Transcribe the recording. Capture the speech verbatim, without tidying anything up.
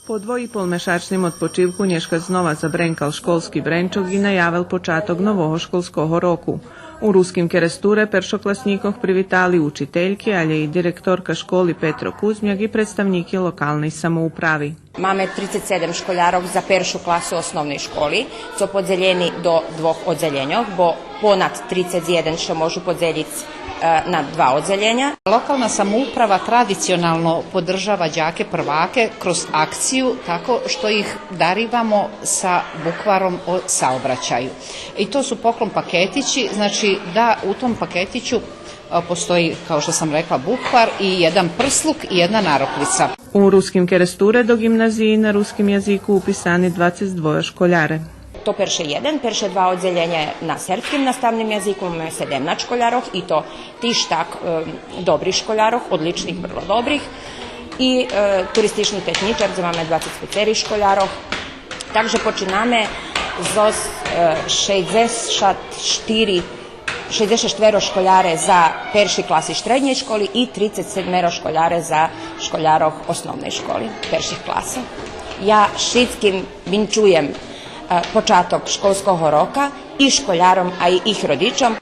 По двоїполмешачним одпочивку нєшка знова забренкал школски бренчок и наявел початок нового школского року. У Руским Керестуре першокласнїкох привитали учительки, алє и директорка школи Петро Кузмяк и представнїки локалней самоуправи. Маме трицец седем школярох за першу класу основней школи, цо подзелєни до двох одзелєньох, бо понад трицец єден ше можу подзелїц, е, на два одзелєня. Локална самоуправа традиционално подржава дяке прваке кроз акцию, тако што их даривамо са букваром о саобрачаю. И то су поклон пакетичи, значи да у том пакетичу, е, постои, као што сам рекла, буквар и єдан прслук и єдна нароквица. У Руским Керестуре до ґимназиї на руским язику уписани двацец двоє школяре. То перше єден, перше два одзелєня на сербским наставним язику, маме седемнац школярох, и то тиж так, е, добрих школярох, одличних, врло добрих. И, е, туристични технїчар, дзе маме двацец пецери школярох. Так же починаме зоз, е, шейдзешат штири, шейдзешат штверо школяре за перши класи штреднєй школи и трицец седмеро школяре за школярох основней школи перших класа. Я шицким винчуєм, е, початок школского рока и школяром, а и их родичом.